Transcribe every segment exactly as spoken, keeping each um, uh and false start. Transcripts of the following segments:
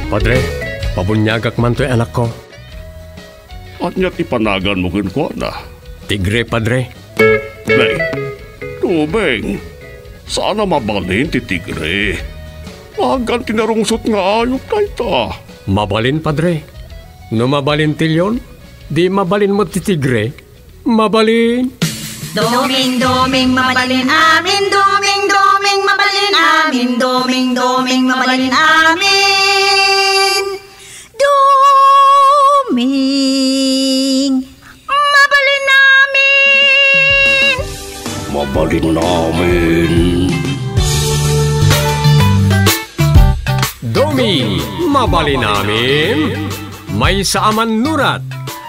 Padre, pabuniagak man toy anakko. Ania ti panaganmo kenkuana? Tigre, Padre. Nay, Doming, saan a mabalin ti tigre. Nagan ti narungsot nga ayup dayta. Mabalin, Padre. No mabalin ti leon, di mabalin met ti tigre. Mabalin. Doming, Doming, mabalin amin. Doming, Doming, mabalin amin. Doming, Doming, mabalin amin. Doming, mabalin amin. Mabalin amin. Doming, mabalin amin. Maysa a mannurat,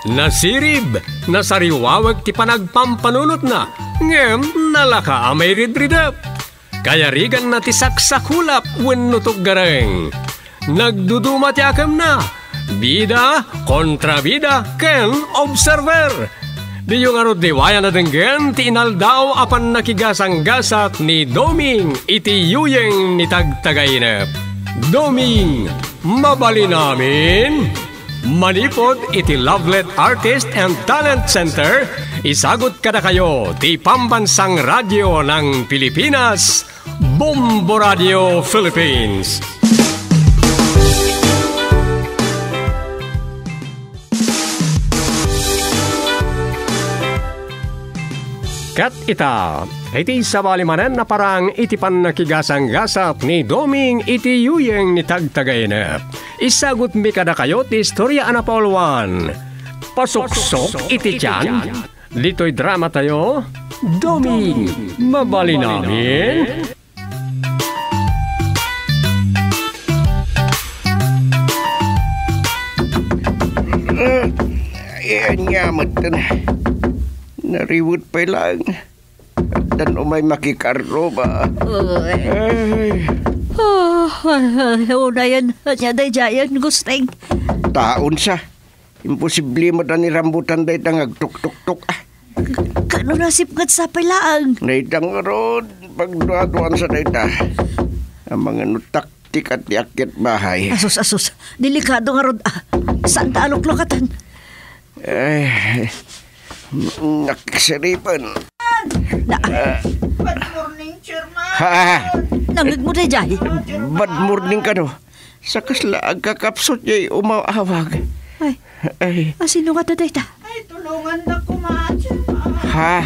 nasirib, nasariwawek ti panagpampanunotna, ngem nalaka a mairidridep. Kayariganna ti saksakulap wenno tuggareng. Nagduduma ti akemna, bida, kontrabida, ken observer. Diyo ngarud liwayan a denggen ti inaldaw a pannakigasanggasat ni Doming iti yuyeng ni Tagtagainep. Doming, mabalin amin. Manipud iti Lovelet Artist and Talent Center, isagut kadakayo ti Pambansang Radyo ng Pilipinas, Bombo Radio Philippines. Ket ita, iti sabali manen a parang iti pannakigasanggasat ni Doming iti yuyeng ni Tagtagainep. Isagutmi kadakayo ti istorya a napauluan. Pasuksok iti tian. Ditoy drama tayo, Doming, mabalin amin. Eh, ayan nga, matan. Nariwet pay lang. Addan umay makikarruba. Uy. Ay. Ah, ay, ay, unayen, ania daydiayen, Gusting? Taon sa. Imposible met a ni rambutan dayta nga agtuktuktok, ah. K-, kano nasipnget sa pay laeng? Dayta ngarud, pagduaduan sa dayta. Amangan no taktik a ti akyat bahay. Asus, asus. Delikado ngarud, ah. Saan ta aluklukatan? Ay, nakisiripan. Na- Good morning, Chairman. Ha? Nangngegmo daydiay? Bad morning kano. Sa kasla agkakapsut jay umaw-awag. Ay. Ay. Ah, sino nga dayta? Ay, tulungan na kumain. Ha?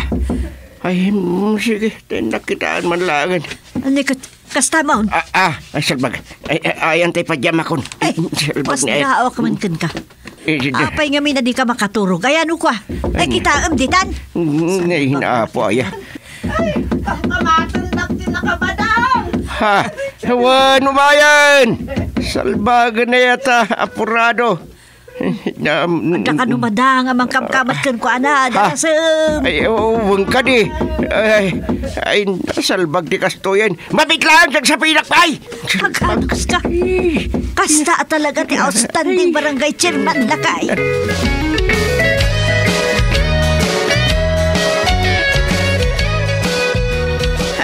Ay, mm, sige. Tay nakitaan man laangan. Ano kat-, kasta maon? Ah, ah, ay, salbag. Ay, ay, ay, antay padiamakon. Ay, salbag mas ni, ay. Naawak man ken ka. Eh, sige. Apay ngamin a di ka makaturog. Ay, ano kwa? Ay, ay, kitaem ditan. Mm, ay, hinapo, aya. Ay, kamkamaten dak ti nakabadang. Ha? Wen, umayen! Salbagen na yata, apurado. Na, adda kano madang a mangkamkamat kenkuana, ha? Darasem. Ay, oo, wen kadi. Ay, ay, nasalbag ti kastoyen. Mabitlaan, nagsapinak pay! Agkaduska. Eh. Kasta a talaga ti outstanding barangay chairman, lakay.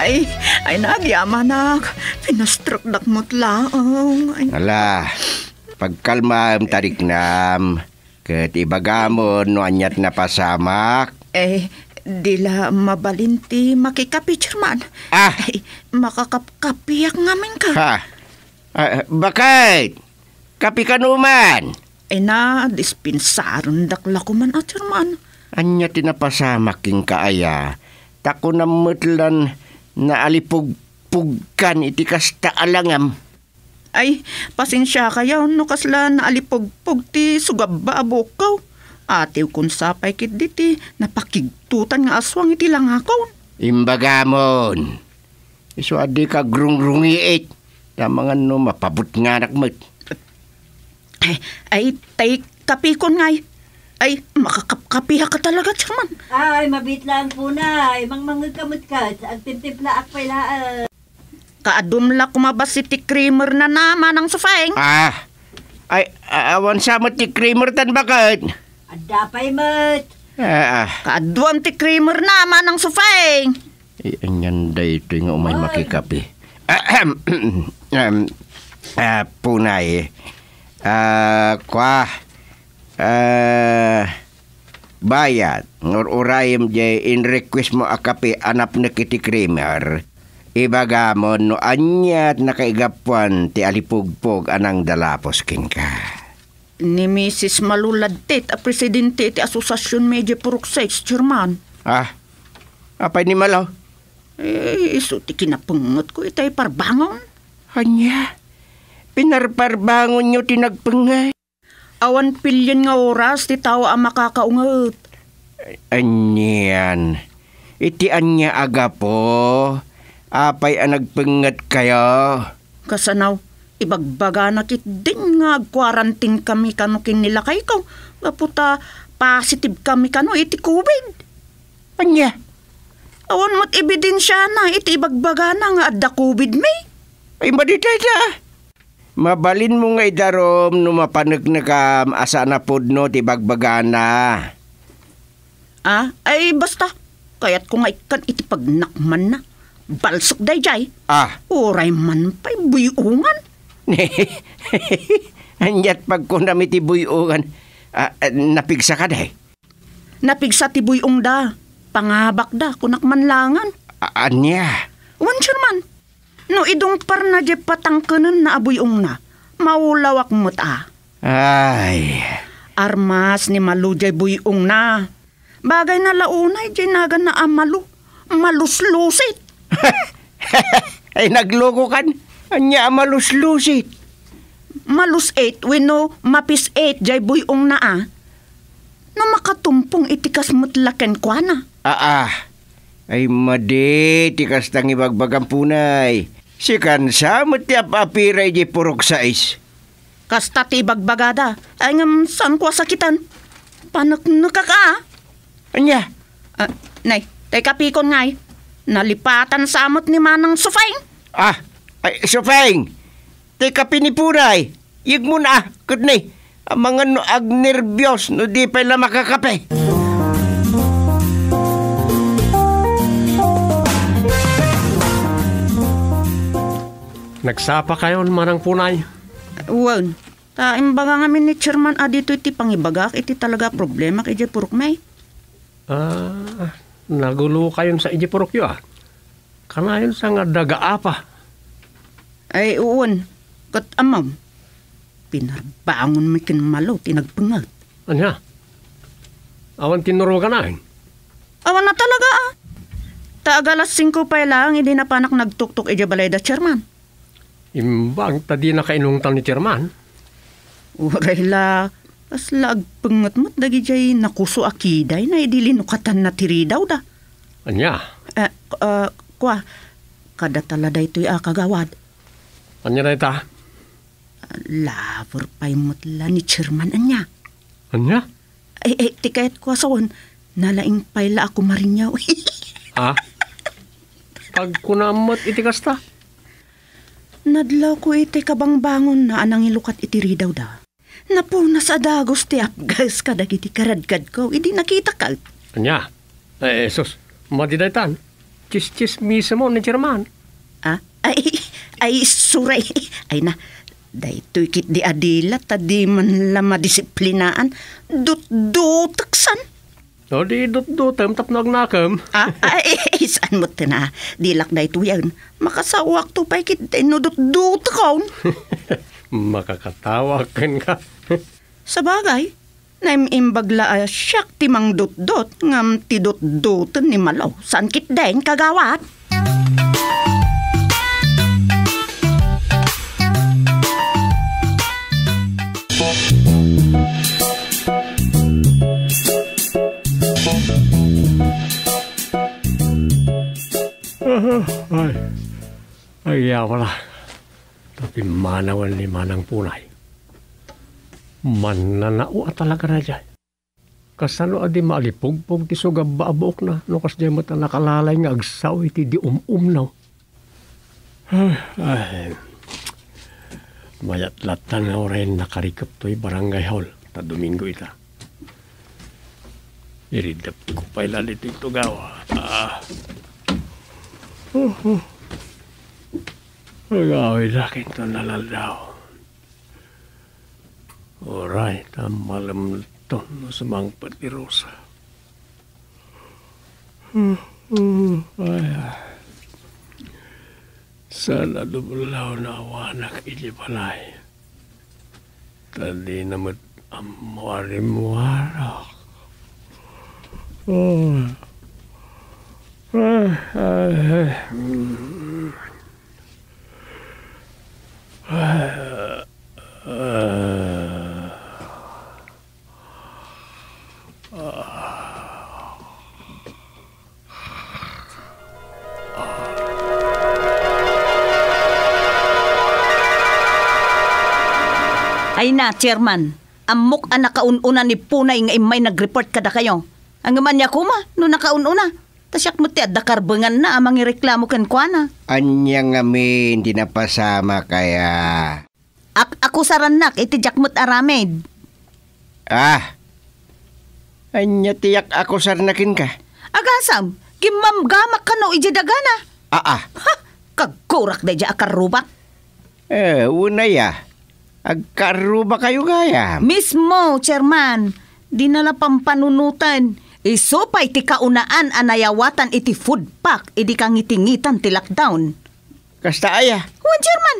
Ay, ay, nagyamanak. Pinastrokdak met laeng. Ay. Ala, pagkalmaem, tariknam. Ket ibagamon no aniat napasamak. Eh, di la mabalin ti makikapi, Chairman. Ah! Ay, makakapkapiak ngamin ka. Ha? Ah, baket? Kapi kano man? Ay na, dispensarendak la koman a, Chairman. Ania ti napasamak kenka aya? Ta kunam met lan naalipugpugkan iti kasta a langam. Ay, pasensiakayo no kasla naalipugpog ti sugabba a buokko. Atiwkon sa pay ketdi ti napakigtotan nga aswang iti langakon. Imbagamon. Isu a dika agrungrungiit. Ta amangan no mapabutnganak met. Ay, ay, tay kapikon ngay. Ay, makakapkapiak ka talaga, Chairman. Ay, mabitlaan, Punay. Mangmangngeg ka met ket. Agtimtimplaak pay laeng. Kaadum la kumabas iti creamer na na, Manang Sufeng. Ah. Ay, a-, awan sa met ti creamer tan baket. Adda pay met. Ah, ah. Kaaduan ti creamer na, Manang Sufeng. Ay, anian daytoy nga umay makikapi? Ahem. Em, ah, Punay. Ah, kua. Ah, bayat, ngur-urayem jay in-request mo a kape a napnek iti creamer. Ibagamon no aniat nakaigapuan ti alipugpog a nangdalapos kenka. Ni Misis Malu ladit a presidente iti asosiasion mi idiay Purok sais, Chairman. Ah, apay ni Malu? Eh, isu ti kinapengngetko itay parbangon. Ania? Pinarparbangonnyo ti nagpengnget? Awan pilien nga oras ti tao a makakaunget. Anian? Iti ania a gapu? Apay a nagpengngetkayo? Kasano, ibagbagana ketdin nga agkuarantinkami kano ken ni lakayko gapu ta positive kami kano iti covid. Ania? Awan met ebidensiana iti ibagbagana nga adda covid mi. Ay, madi dayta. Mabalinmo nga idarum no mapaneknekam a saan a pudno ti ibagbagana. Ah, ay basta. Kayatko nga ikkan iti pagnakmanna. Balsek dayjay. Ah. Uray man pay buy-ongan. Aniat pagkunam iti buy-ongan? Ah, ah, napigsa kadi? Napigsa ti buy-ongda. Pangabakda, kunak man langan. A-, ania? Wen, Chairman. No idungparna diay patangkenenna a buy-ongna, maulawak met a. Ay. Armas ni Malu diay buy-ongna. Bagayna la unay diay naganna a Malu. Maluslusit. Ay, naglokokan. Ania a maluslusit? Malus-it wenno mapis-it diay buy-ongna a. No makatumpong iti kas met la kenkuana. Aa. Ay, madi ti kasta nga ibagbagam, Punay. Sikan sa met ti ap-apira idiay Purok sais. Kasta ti ibagbagada. Ay, ngem saanko a sakiten. Paneknekak a. Ania? Ah, nay, tay kapikon ngay. Nalipatan sa met ni Manang Sufeng. Ah, ay, Sufeng! Ti kape ni Punay, yegmon a, ket ni, amangan no agnerbios no di pay la makakape. Nagsapakayon, Manang Punay? Wen, ta imbaga ngamin ni Chairman a ditoy ti pangibagak iti talaga a problemak idiay purokmi. Ah, nagulokayon sa idiay purokyo, ah. Kanayon sa nga dagaapa. Ay, uon. Ket ammom, pinarbangonmi ken Malu ti nagpengnget. Ania? Awan tinnurogan ay? Awan na talaga, ah. Ta agalas singko pay laeng idi napanak nagtuktok idiay balay da Chairman. Imbag ta di nakainungtan ni Chairman. Uray la, kasla agpengnget met dagidiay nakuso a kidayna idi linukatanna ti ridawda. Ania? Eh, eh, kua, kadata la daytoy a kagawad. Ania dayta? Lover pay met la ni Chairman, ania? Ania? Ay, ay, ti kayatko a sawen, nalaing pay la a kumarinyo. Ha? Pagkunam met iti kasta? Nadlawko iti kabangbangonna a nangilukat iti ridawda. Napunas a dagus ti apgas kadagiti karadkadko idi nakitak. Ania? Eh, sus, madi daytan. Tsistsismismo ni Chairman. Ah? Ay, ay, suray. Ay na, daytoy ketdi a dila ta di man la madisiplinaan. Dutduteksan. No, di dutdutem tapno agnakem. Ah, ay, ay, saan met ten a? Dilak daytoyen. Makasawakto pay ketdi no dutdutekon. Makakatawak kenka. Sabagay, naim-imbag la a siak ti mangdutdot, ngem ti dutdoten ni Malo, saan ketdin, kagawad? Ay, ay, yawa la. Ta pimmanawen ni Manang Punay. Mannanao a talaga daydiay. Kasano a di maalipugpog ti sugabba a buokna no kasdiay met a nakalalay nga agsao iti di um-umno? Ay, ay. Mayat latta nga uray nakarikep toy barangay hall ta Domingo ita. Iridepko pay la ditoy tugaw. Ah. Uh, uh. Agawid akin to nalaldaw. Uray, ta malemton no sumangpet ni Rosa. Ay, saan a dumlaw no awanak iti balay. Ta dina met ammo a rimmuarak. Oh. Ah, ah, ah. Ay na, Chairman. Ammok a nakaun-una ni Punay nga immay nag-report kadakayo. Ngem ania koma no nakaun-una? Ta siak met ti adda karbenganna a mangireklamo kenkuana. Ania ngamin ti napasamak aya? Ak-akusarannak iti diak met aramid. Ah! Ania ti ak-akusarna kenka? Agasam, gimmamgamak kano idiay dagana. Aa. Ha! Kagkurak daydiay a karrubak. Eh, wen aya, agkarrubakayo gayam. Mismo, Chairman. Dina la pampanunoten. Isu pay ti kaunaan a nayawatan iti food pack idi kangitingitan ti lockdown. Kasta aya? Wen, Chairman.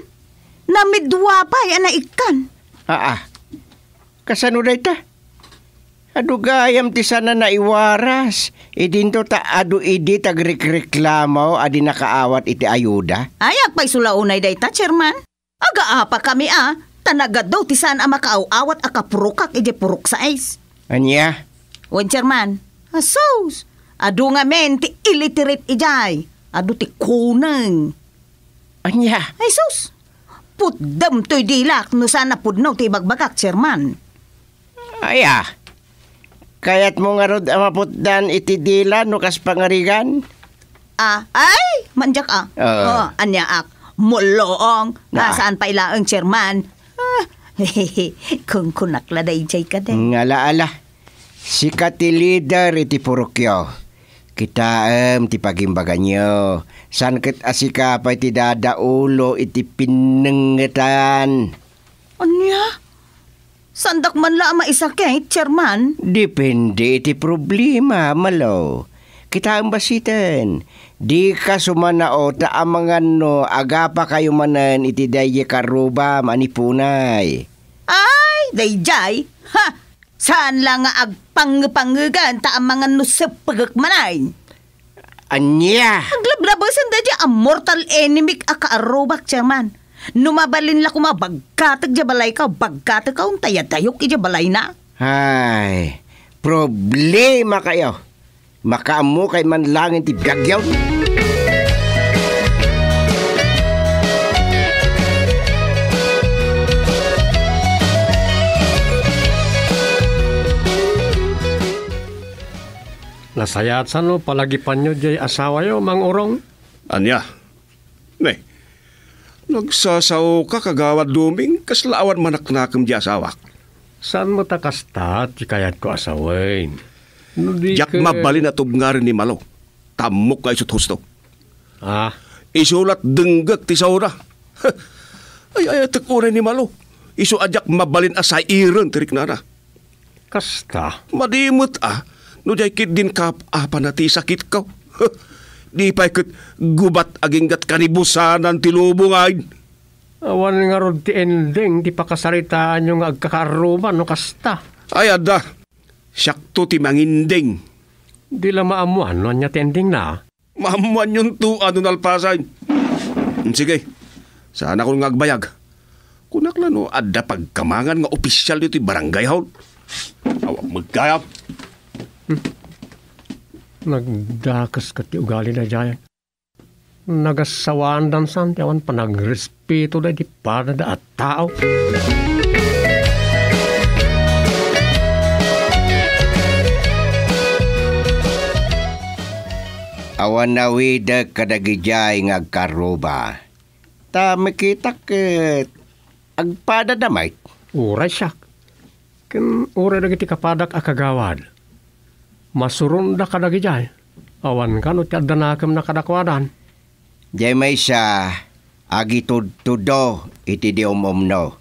Namidua pay a naikkan. Aa. Kasano dayta? Adu gayam ti saan a naiwaras. Idinto ta adu idi ti agrekreklamo a di nakaawat iti ayuda. Ayak pay isu la unay dayta, Chairman. Agaapakami a, ta nagadu ti saan a makaaw-awat a kapurokak idiay purok sais. Ania? Wen, Chairman. Asus! Adu ngamin ti illiterate idiay. Adu ti kuneng. Ania? Ay sus! Putdem toy dilak no saan a pudno ti ibagbagak, Chairman. Aya, kayatmo ngarud a maputdan iti dila no kas pangarigan? Ah, ay, mandiak a. Oo. Oh, aniaak. Mulloong. Ah, saan pay laeng, Chairman? Ah, kunkunak la daydiay kadi. Ngala, ala. Sika ti leader iti purokyo. Kitaem ti pagimbaganyo. Saan ket a sika pay ti dadaulo iti pinnengetan. Ania? Saandak man la a maisakit, Chairman? Depende iti problema, Malo. Kitaem basiten. Dika sumanao ta amangan no agapakayo manen iti daydiay karrubam a ni Punay. Ay, daydiay? Ha! Saan la nga agpangngepangngegen ta amangan no seppegek manen. Ania? Aglablabesen daydiay a mortal enemy a kaarrubak, Chairman. No mabalin la koma, baggatek diay balayka, baggatek kaon ta yadayok idiay balayna. Ay, problemakayo. Makaammokay man laeng ti biagyon. Nasayaat sano palagipanyo diay asawayo, Mang Urong? Ania? Ne, nagsasaoka, Kagawad Doming, kasla awan manaknakem diay asawak. Saan met a kasta ti kayatko a sawen. No di Diak ket mabalin a tubngarem ni Malo. Ta ammok nga isu't husto. Ah. Isu la't denggek ti saona. Ay-ayatek unay ni Malo. Isu a diak mabalin a sairen ti riknana. Kasta? Madi met a, no diay ketdin kaap-apana ti sakitko. Di pay ket gubat aginggat kanibusanan ti lubongan. Awan ngarud ti ending ti pakasaritaanyo nga agkakaarruba no kasta. Ay, adda. Siakto ti manginding. Di la maammoan no ania ti endingna. Maammoanyonto a no nalpasen. Sige, saanakon nga agbayag. Kunak la no adda pagkamangan nga opisyal ditoy barangay hall. Awan met gayam. Hmm. Nagdakes ket ti ugali daydiay. Nagasawaan dansan ti awan panagrespeto daydi padada a tao. Awan nawidek kadagidiay nga agkarruba. Ta makitak ket agpadada met. Uray siak. Ken uray dagiti kapadak a kagawad. Masuronda kadagidiay. Awan kano ti adda nakemna kadakuadan. Diay maysa, agitudtudo iti di um-umno.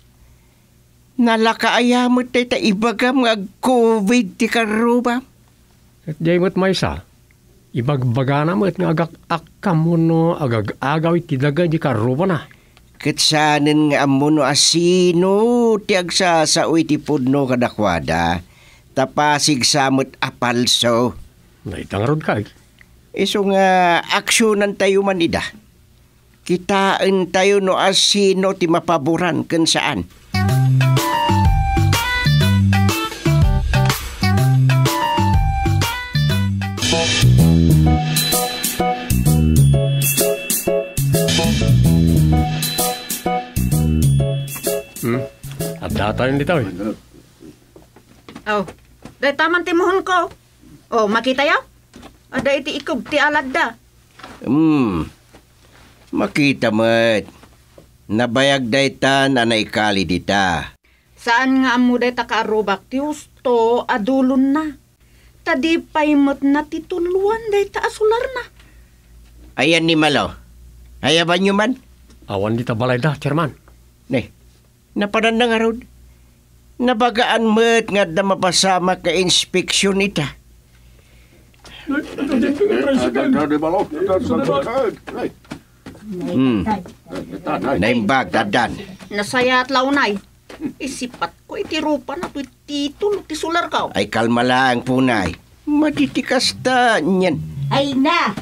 Nalaka aya met dayta ibagam nga ag-covid ti karrubam? Ket diay met maysa, ibagbagana met nga agak-akkam wenno agag-agaw iti daga di karrubana. Ket saanen nga ammo no asino ti agsasao iti pudno kadakuada, ta pasigsa met a palso. Dayta ngarud kay. Isu nga aksionantayo man ida. Kitaentayo no asino ti mapaboran ken saan. Hmm. Adda tayo dito, eh. Oh, dayta man ti muhon ko. Oh, makitayo? Adda iti ikub ti aladda. Hmm. Makita met. Nabayag daytan a naikali dita. Saan nga ammo dayta kaarrubak ti husto a dulonna. Ta di pay met natituluan dayta a solarna. Ayan ni Malo. Ayabanyo man. Awan dita balayda, Chairman. Ne, napananna ngarud. Nabagaan met nga adda mapasamak nga inspeksiyon ita. Hmm. Naimbag, addan. Nasayaat la unay. Isipatko iti rupana toy titulo ti solarko. Ay, kalma laeng, Punay. Madi ti kasta, nian. Ay na!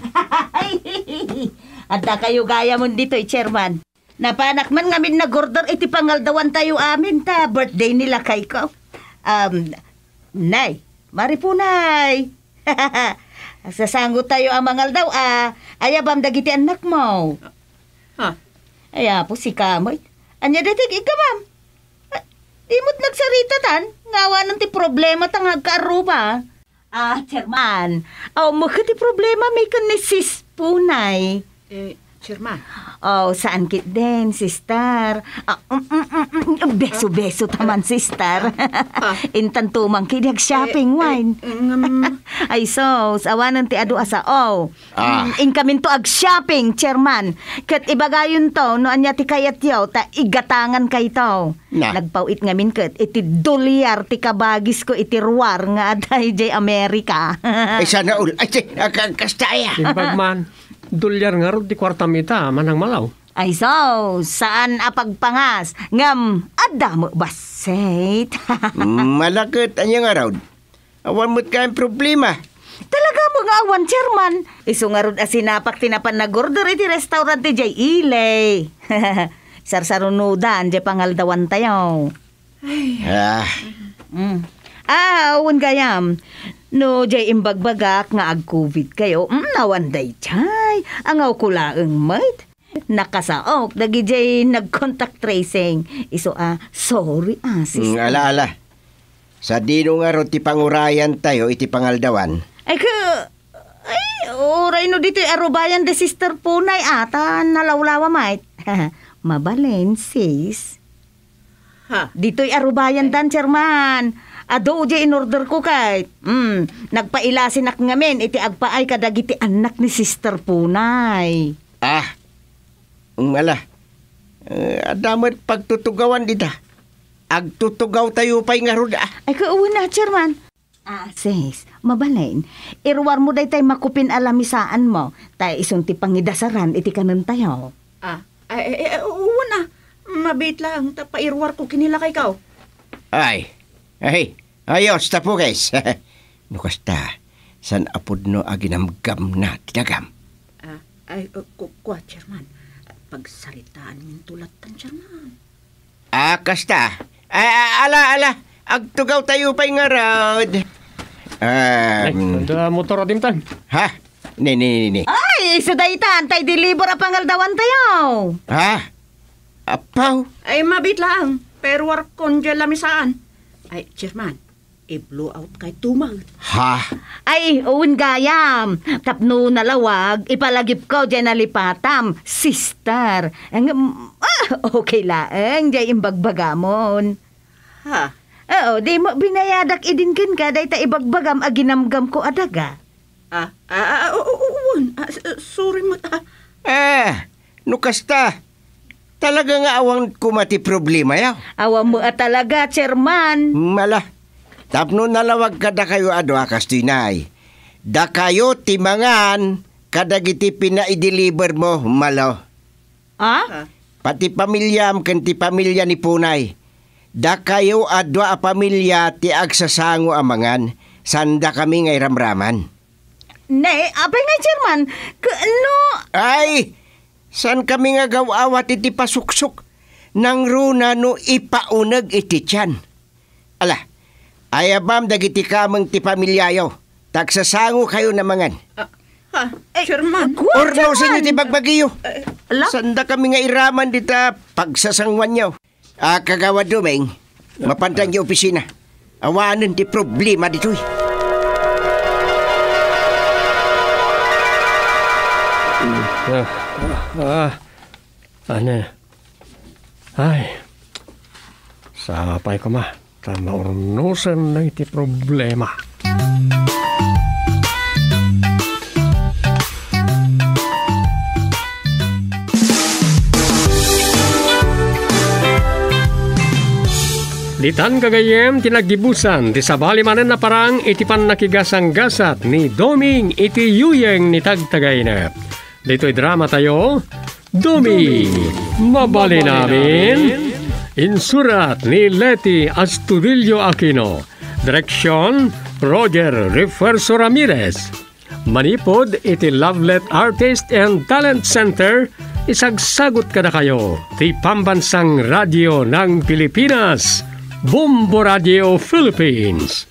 Adda kayo gayamon ditoy, Chairman. Napanak man ngamin nag-order iti pangaldawantayo amin ta birthday ni lakayko. Um, Nay, Mari Punay. Sasangotayo a mangaldaw a, ayabam dagiti annakmo. Ha? Ay, apo, sika met. Ania daytoy iggamam? Ah, di met nagsaritatan nga awanen ti problemata nga agkaarruba. Ah, Chairman. Aw, mo ket ti problemami ken ni Sis Punay. Eh, Chairman. Oh, saan ketdin, sister? Ah, mm, mm, mm, mm, beso-beso taman, sister. Ah. Intanto man ketdi ag-shopping, eh, eh, wine. Mm. Ay, sus, awanen ti adu a sao. Ah. Mm, inkaminto ag-shopping, Chairman. Ket ibagayonto no ania ti kayatyo, ta igatangankayto. Na. Nagpaw-it ngamin ket iti dolyar ti kabagisko iti ruar nga adda idiay Amerika. Ay, sana all. Ay, ti, ag-, ag-, kasta aya. Imbag man, dolyar ngarud ti kuartam ita, Manang Malaw. Ay, so, saan a pagpangas? Ngem, adda met bassit. Malaket, ania ngarud? Awan met kayan problema. Talaga mo nga awan, Chairman. Isu ngarud a sinapak ti napan nag-order iti restaurant ti jay Ilay. Sarsarunodan jay pangaldawantayo. Ay. Ah. Mm. Ah, wen gayam. No, jay imbagbagak nga ag-covid kayo, mm, awan dayjay. Angawko laeng met. Nakasaok dagidiay nag-contact tracing. Isu a, sorry a, sister. Mm, ala, ala. Sadino ngarud ti pangurayantayo iti pangaldawan? Ay, ka, ay, uray no ditoy arubayan da Sister Punay a, ta nalawlawa met. Mabalin, sis. Ha? Ditoy arubayan dan, Chairman. Adu jay in-order ko kay. Mm, nagpailasinak ngamin iti agpaay kadagiti annak ni Sister Punay. Ah, mm, ala. Eh, adda met pagtutugawan dita. Agtutugawtayo pay ngarud, ah. Ay, kauna, Chairman. Ah, sis, mabalin. Iruar mo daytay makupin a lamisaan mo, ta isun ti pangidasaran iti kanentayo. Ah, ay, ay, ay, wen a. Mabiit lang, ta pairuar ko kini lakayko. Ay, ay, ayos, tapukes. No kasta, saan a pudno a ginamgamna ti dagam? Ah, ay, uh, ku-, kua, Chairman. Pagsaritaan min tulatan, Chairman. Ah, kasta. Ah, ah, ala, ala. Agtugawtayo pay ngarud. Ay, um, adda motor a dimtang. Ha? Ni, ni, ni, ni. Ay, isu daytan, tay deliver a pangaldawantayo. Ha? Apaw? Ay, mabit lang. Pero warkon dyan lamisaan. Ay, Chairman, i-blow out kay tumang. Ha? Ay, wen gayam. Tapno nalawag, ipalagipko dyan nalipatam, sister. Ang, ah, okay laeng, jay imbagbagamon. Ha? Oo, di mo binayadak idin kenka, dayta ibagbagam a ginamgamko a daga. Ah, ah, ah, o-, o-, wen. Ah, s-, sorry met, ah. Eh, no kasta, Talaga nga awan koma ti problemayo? Awan met a talaga, Chairman. Mala, tapno nalawag kadakayo a dua kastoy nay. Dakayo ti mangan kadagiti pinaideliver mo, Malo. Ah? Pati pamiliam ken ti pamilya ni Punay. Dakayo a dua a pamilya ti agsasango a mangan, sanda kami nga iramraman. Ne, apay nga, Chairman? K-, no? Ay, saan kami nga gaw-awat iti pasuksok? Nangruna no ipauneg iti tiyan. Ala, ayabam dagiti kameng ti pamilyayo. Tagsasango kayo na mangan. Ah, ha? Eh, Chairman. Urnusen yo ti bagbagiyo. Ala? Sanda kami nga iraman dita pagsasanguanyo. Ah, Kagawad Doming, mapantan di opisina. Awanen ti problema ditoy. Ah, ah, ah. Ane? Ay, sapay koma, ta maurnusen na iti problema. Ditan gagayyem ti naggibusan ti sabali manen a parang iti pannakigasanggasat ni Doming iti yuyeng ni Tagtagainep. Ditoy drama tayo, Doming, Mabalin Amin. Insurat ni Leti Astudillo Aquino. Direksyon, Roger Refuerzo Ramirez. Manipud iti Lovelet Artist and Talent Center, isagsagut kadakayo ti Pambansang Radio ng Pilipinas, Bombo Radio Philippines.